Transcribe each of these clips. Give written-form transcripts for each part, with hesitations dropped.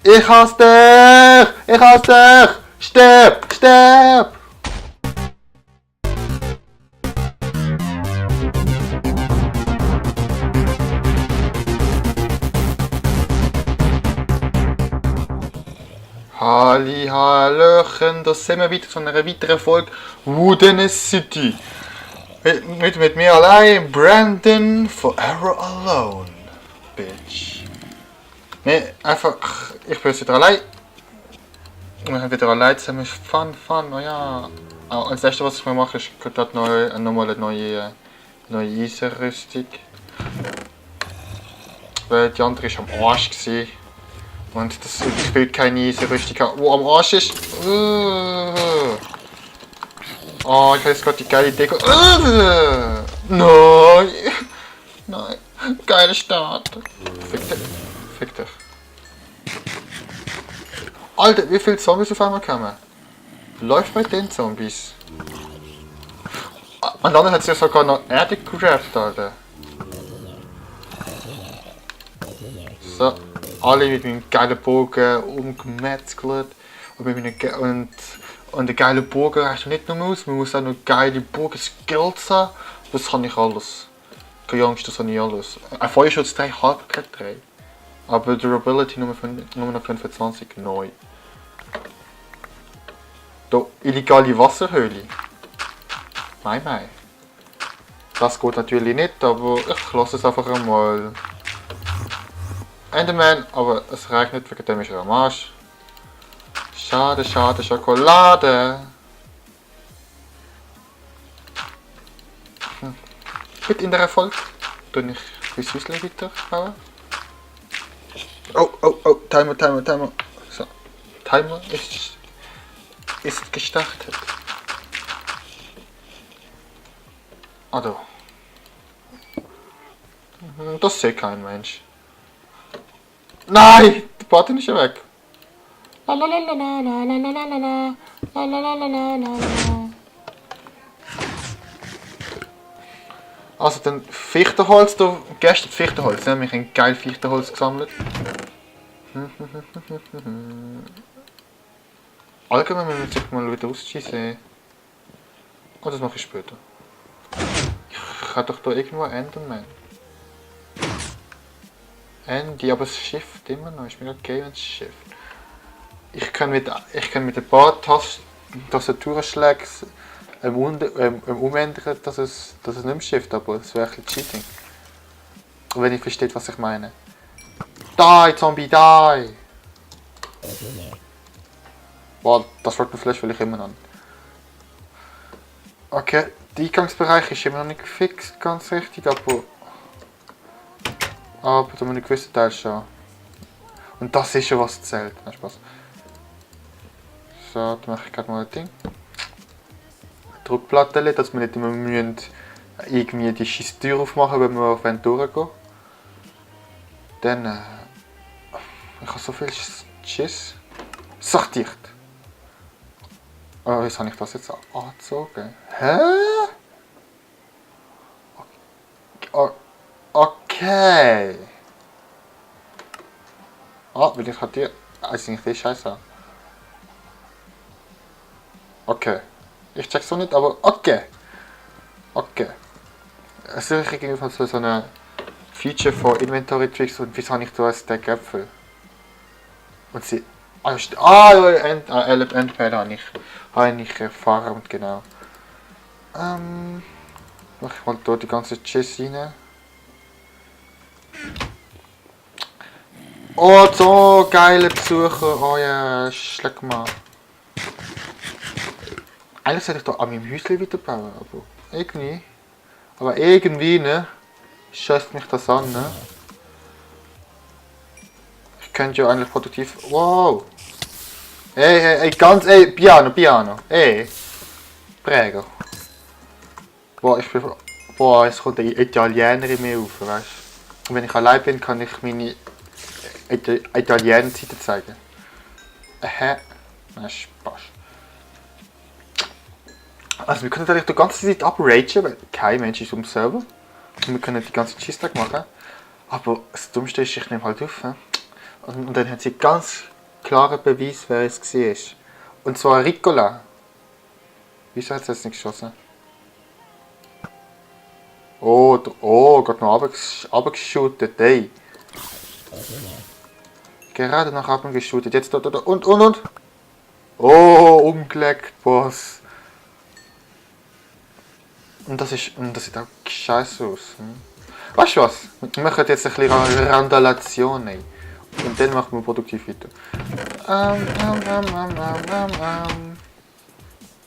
Ich hasse dich! Ich hasse dich! Stirb! Stirb! Halli, hallöchen, da sind wir wieder zu einer weiteren Folge Wilderness City. Mit mir allein, Brandon, Forever Alone, Bitch. Ne, einfach, ich bin jetzt wieder allein. Wir haben wieder allein zusammen Fun, oh ja. Das erste, was ich mir mache, ist gerade nochmal eine neue Eisenrüstung. Weil die andere war am Arsch gewesen. Und ich will keine Eisenrüstung haben, die am Arsch ist. Oh, ich habe jetzt gerade die geile Idee. Nein! Nein! Geile Start! Fick dich. Alter, wie viele Zombies auf einmal kommen? Läuft bei den Zombies? Und dann hat sie ja sogar noch Erde gerappt, Alter. So, alle mit meinem geilen Bogen umgemetzelt. Und der geile Bogen hast du nicht nur aus, man muss auch noch geile Bogen-Skills haben. Das kann ich alles. Keine Angst, das habe ich alles. Ein Feuerschutz 3 halb kein 3. Aber Durability Nummer 25 neu. Da, illegale Wasserhöhle. Mei. Das geht natürlich nicht, aber ich lasse es einfach einmal. Enderman, aber es regnet, wegen dem ist er am Arsch. Schade, Schokolade. Heute in der Folge tue ich mein Häuschen weiterbauen. Oh, Timer. So, Timer ist gestartet. Ah, da. Das sieht kein Mensch. Nein! Der Button ist ja weg. Also dann Fichtenholz, da gestern Fichtenholz, ja, wir haben geil Fichtenholz gesammelt. Allgemein müssen wir jetzt mal wieder ausschießen. Oh, das mache ich später. Ich habe doch da irgendwo Enderman. Andy, aber es schifft immer noch, ist mir okay, wenn es schifft. Ich kann mit ein paar Tastaturschlägen umändern, dass es nicht mehr schifft, aber es wäre ein bisschen Cheating. Wenn ihr versteht, was ich meine. Die, Zombie, die! Wow, das wird mir vielleicht will ich immer noch. Okay, der Eingangsbereich ist immer noch nicht gefixt, ganz richtig, aber da einen gewissen Teil schon. Und das ist schon was zählt. Nein, Spaß. So, dann mache ich gerade mal ein Ding. Druckplatte, dass wir nicht immer müssen irgendwie die Schisstür aufmachen, wenn wir auf Ventura gehen. Dann ich habe so viel Schiss. Sachdicht. Oh, jetzt habe ich das jetzt angezogen. Hä? Okay. Weil ich hatte also nicht die Scheiße an. Okay. Ich check's so nicht, aber okay. Es ist irgendwie so eine Feature von Inventory Tricks und wieso habe ich da einen Stack Äpfel? Und sie. Endpad habe ich erfahren, genau. Mach ich mal hier die ganze Chess rein. Oh, so geile Besucher. Oh ja, schleck mal. Eigentlich sollte ich da an meinem Häuschen weiterbauen, aber irgendwie, ne, scheißt mich das an, ne. Ich könnte ja eigentlich produktiv. Wow! Ey, Piano! Ey! Prego! Boah, es kommt eine Italienerin mehr auf, weißt du? Und wenn ich allein bin, kann ich meine Italiener-Seite zeigen. Nein, Spaß. Also wir können natürlich die ganze Zeit abragen, weil kein Mensch ist um Server. Und wir können die ganze Cheese-Tag machen. Aber das Dummste ist, ich nehme halt auf. Und dann hat sie ganz klarer Beweis, wer es war. Und zwar Ricola. Wieso hat es jetzt nicht geschossen? Oh, geht noch runtergeschootet, ey. Gerade nach oben geshootet. Jetzt da. Und. Oh, umgelegt, Boss. Und das sieht auch scheiße aus. Hm? Weißt du was? Wir machen jetzt ein bisschen Randalation, ey. Und dann machen wir produktiv weiter.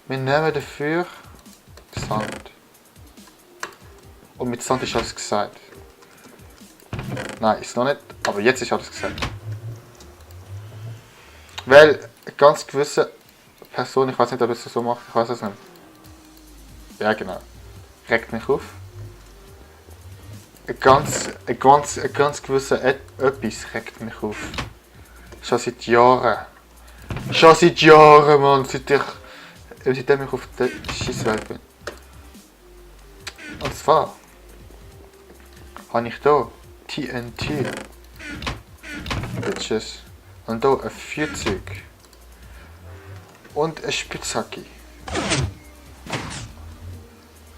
Wir nehmen dafür Sand. Und mit Sand ist alles gesagt. Nein, ist noch nicht, aber jetzt ist alles gesagt. Weil eine ganz gewisse Person, ich weiß nicht, ob es so macht, ich weiß es nicht. Ja, genau. Regt mich auf. Ein ganz gewisser etwas regt mich auf. Schon seit Jahren. Mann, seitdem ich auf der Scheisswelt bin. Und zwar habe ich hier TNT. Bitches. Und hier ein Feuerzeug. Und eine Spitzhacke.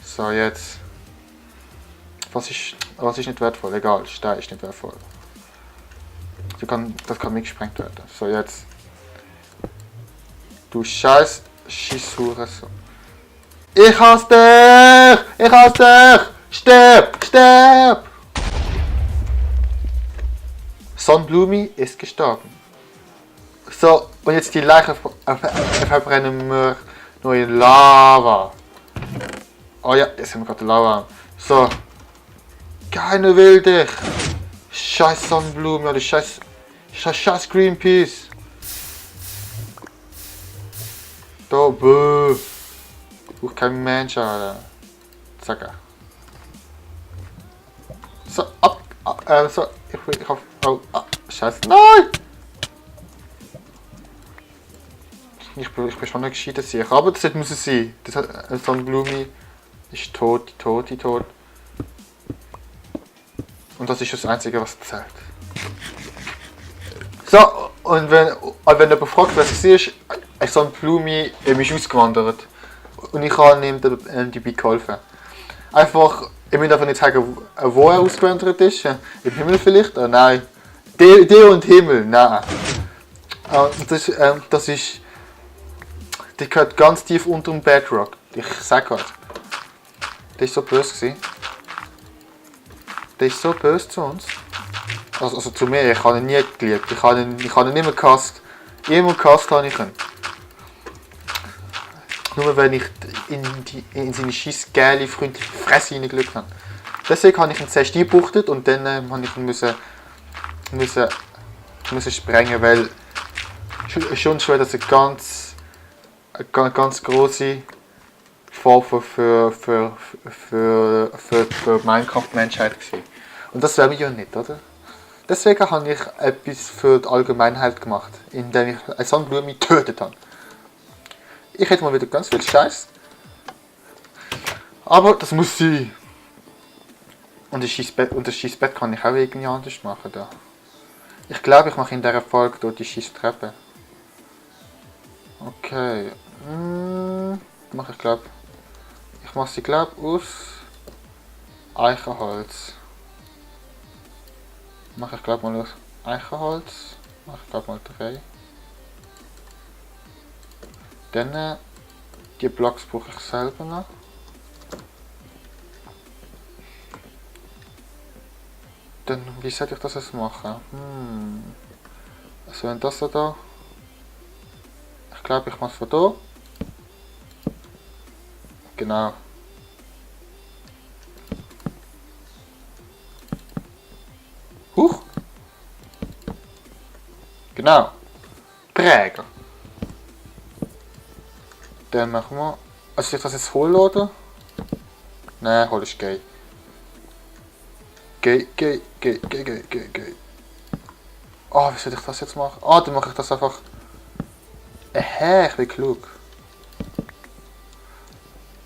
So, jetzt. Was ist nicht wertvoll? Egal, Stein ist nicht wertvoll. Das kann mitgesprengt werden. So, jetzt. Du scheiß Schisshure. So. Ich hasse dich! Ich hasse dich! Sterb! Sonnenblume ist gestorben. So, und jetzt die Leiche verbrennen wir noch in Lava. Oh ja, jetzt haben wir gerade Lava. So. Keiner will dich. Scheiß Sonnenblume oder scheiß Greenpeace. Da, bäh. Braucht kein Mensch, Alter. Zack. So, so, ich hoffe, oh, scheiße, nein! Ich bin schon nicht gescheit sicher, aber das muss es sein. Das hat, Sonnenblume ist tot. Und das ist das Einzige, was zählt. So, und wenn jemand fragt, was es ist, eine Sonnenblume ist ausgewandert. Und ich habe ihm dabei geholfen. Einfach, ich will einfach nicht sagen, wo er ausgewandert ist. Im Himmel vielleicht? Nein. Der und Himmel, nein. Die gehört ganz tief unter dem Bedrock. Ich sag euch. Der ist so böse gewesen. Der ist so böse zu uns. Also zu mir, ich habe ihn nie geliebt. Ich habe ihn nicht mehr gehasst. Immer gehasst habe ich ihn. Nur wenn ich in seine scheiß geile, freundliche Fresse hineingelegt habe. Deswegen habe ich ihn zuerst eingebuchtet und dann habe ich ihn müssen sprengen, weil schon wäre das eine ganz große Gefahr für Minecraft-Menschheit gewesen. Und das wäre ich ja nicht, oder? Deswegen habe ich etwas für die Allgemeinheit gemacht, indem ich eine Sonnenblume getötet habe. Ich hätte mal wieder ganz viel Scheiß. Aber das muss sein. Und das Scheißbett kann ich auch irgendwie anders machen. Da. Ich glaube, ich mache in dieser Folge durch die Scheisstreppe. Okay. Ich mache sie glaube aus Eichenholz. Mache ich glaube mal aus Eichenholz. Mache ich glaube mal 3. Dann die Blocks brauche ich selber noch. Dann, wie sollte ich das jetzt machen? Also wenn das da. Ich glaube, ich mache es von da. Genau. Huch! Genau. Träger. Dann machen wir. Also ich das jetzt holen oder? Nein, hol ist gay. Gay. Oh, wie soll ich das jetzt machen? Ah, dann mache ich das einfach. Ich bin klug.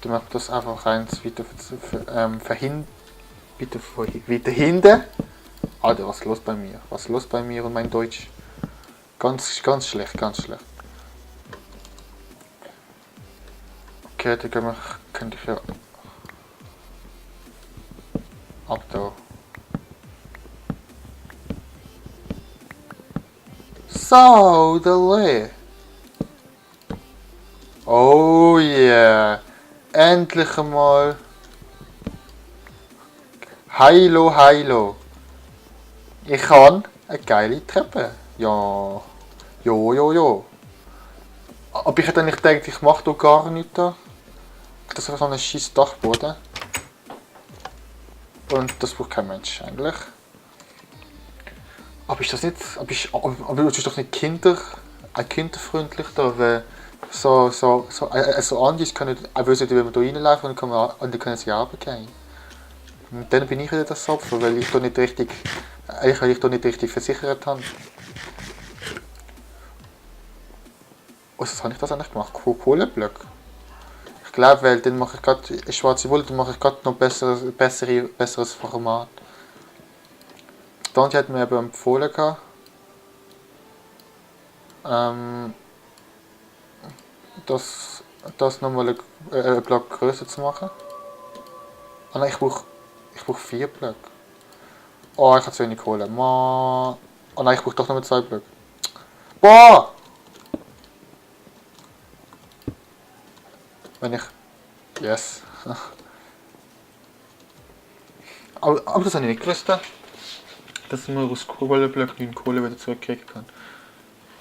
Dann mache ich das einfach eins weiter verhindern. Weiter hinten. Alter, was ist los bei mir? Was ist los bei mir und mein Deutsch? Ganz schlecht, ganz schlecht. Okay, dann könnte ich ja ab da. So, der Lee. Oh yeah. Endlich einmal. Heilo, heilo. Ich kann eine geile Treppe. Ja. Jo. Aber ich hätte eigentlich gedacht, ich mache da gar nichts da. Das ist so ein scheiß Dachboden. Und das braucht kein Mensch eigentlich. Aber ist das nicht. Aber ist doch nicht kinderfreundlich da, weil so Andis können auch wissen, wenn man da reinlaufen und dann können sie runtergehen. Und dann bin ich wieder das Opfer, weil ich da nicht richtig. Weil ich da nicht richtig versichert habe. Was habe ich das eigentlich gemacht? Kohleblöcke? Ich glaube, weil dann mache ich gerade schwarze Wolle, dann mache ich gerade noch besseres Format. Dante hat mir eben empfohlen, das nochmal einen Block größer zu machen. Ah nein, ich brauche 4 Blöcke. Oh, ich habe zu wenig Kohle. Oh nein, ich brauche doch noch 2 Blöcke. Boah! Wenn ich... Yes. aber das habe ich nicht gewusst, dass man aus Kohleblöcken Kohle wieder zurückkriegen kann.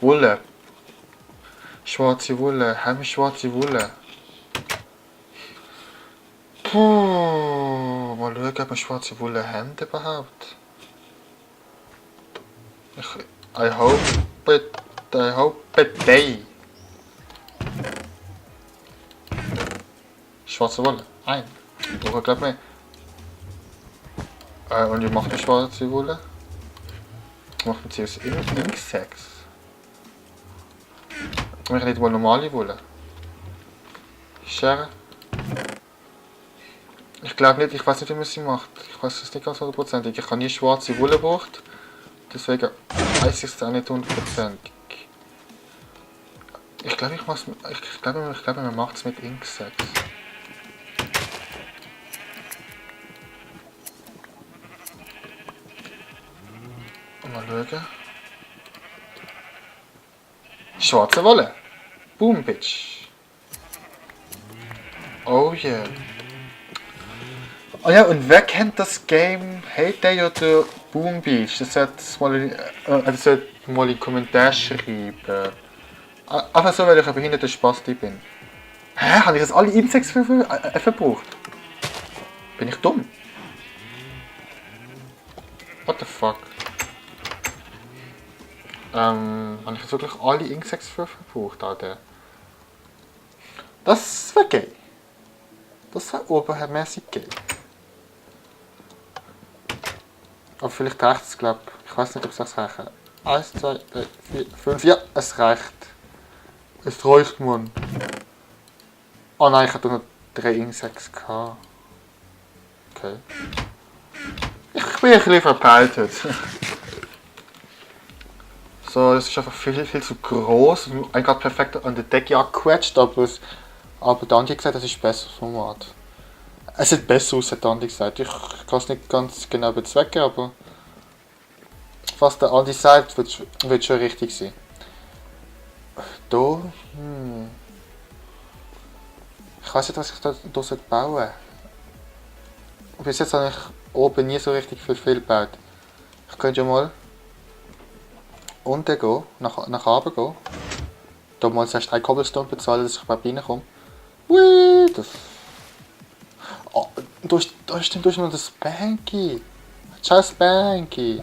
Wolle. Schwarze Wolle. Haben wir schwarze Wolle? Puh, mal schauen, ob wir schwarze Wolle haben überhaupt. I hope they. Schwarze Wolle. Nein. Ich brauche glaube mehr. Und wie macht man schwarze Wolle? Macht man sie aus Inksacks? Ich nicht mal normale Wolle. Schere. Ich glaube nicht, ich weiß nicht, wie man sie macht. Ich weiß es nicht ganz 100%. Ich habe nie schwarze Wolle gebraucht. Deswegen weiß ich es auch nicht 100%. Ich glaube, man macht es mit Inksacks. Mal schauen. Schwarze Wolle. Boom, bitch. Oh yeah. Oh ja, und wer kennt das Game Hey Day oder Boom Beach? Das sollte mal in den Kommentaren schreiben. Einfach so, weil ich ein behinderter Spasti bin. Hä? Habe ich jetzt alle Insekts verbraucht? Bin ich dumm? What the fuck? Habe ich jetzt wirklich alle Insekts verbraucht, Alter? Das wäre geil. Das wäre obermäßig geil. Aber vielleicht reicht es, glaube ich. Ich weiß nicht, ob es das reicht. 1, 2, 3, 4, 5. Ja, es reicht. Es reicht, Mann. Oh nein, ich hatte noch 3 Insekts gehabt. Okay. Ich bin ein bisschen verpeilt. So, das ist einfach viel zu groß. Ich habe perfekt an der Decke angequetscht, aber der Andi hat gesagt, das ist besser Format. Es sieht besser aus, hat Andi gesagt. Ich kann es nicht ganz genau bezwecken, aber was der Andi sagt, wird schon richtig sein. Da, ich weiß nicht, was ich da bauen soll. Bis jetzt habe ich oben nie so richtig viel gebaut. Ich könnte ja mal unten gehen, nach oben gehen. Da mal erst 1 Cobblestone bezahlen, dass ich überhaupt reinkomme. Ui, das... Oh, da ist noch das Spanky. Ciao Spanky.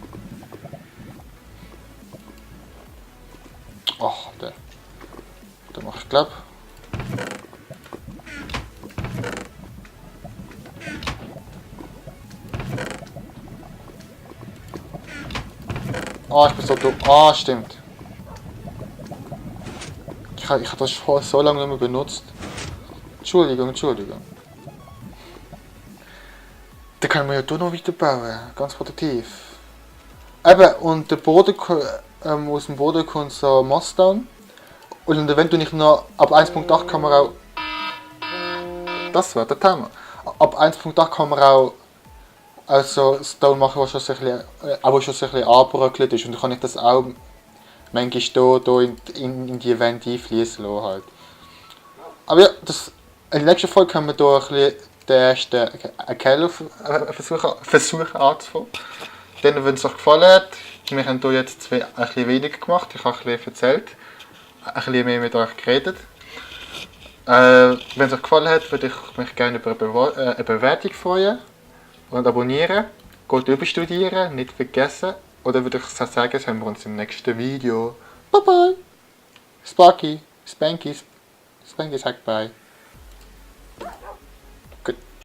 Oh, der mache ich glaub. Oh, ich bin so dumm. Ah, stimmt. Ich habe das schon so lange nicht mehr benutzt. Entschuldigung. Da kann man ja noch weiter bauen. Ganz produktiv. Eben, und der Boden aus dem Boden kommt so Mossdown. Und in der Event ich noch ab 1.8 kann man auch... Das war der Thema. Ab 1.8 kann man auch also Stone machen, was schon so ein bisschen angebröckelt ist. Und dann kann ich das auch manchmal hier in die Event einfließen lassen. Halt. Aber ja, in der nächsten Folge können wir hier ein bisschen den ersten Versuch anzufangen. Dann, wenn es euch gefallen hat, wir haben hier jetzt ein bisschen weniger gemacht, ich habe ein bisschen erzählt, ein bisschen mehr mit euch geredet. Wenn es euch gefallen hat, würde ich mich gerne über eine Bewertung freuen und abonnieren. Geht überstudieren, nicht vergessen. Oder würde ich sagen, sehen wir uns im nächsten Video. Bye bye! Sparky, Spanky sagt bye.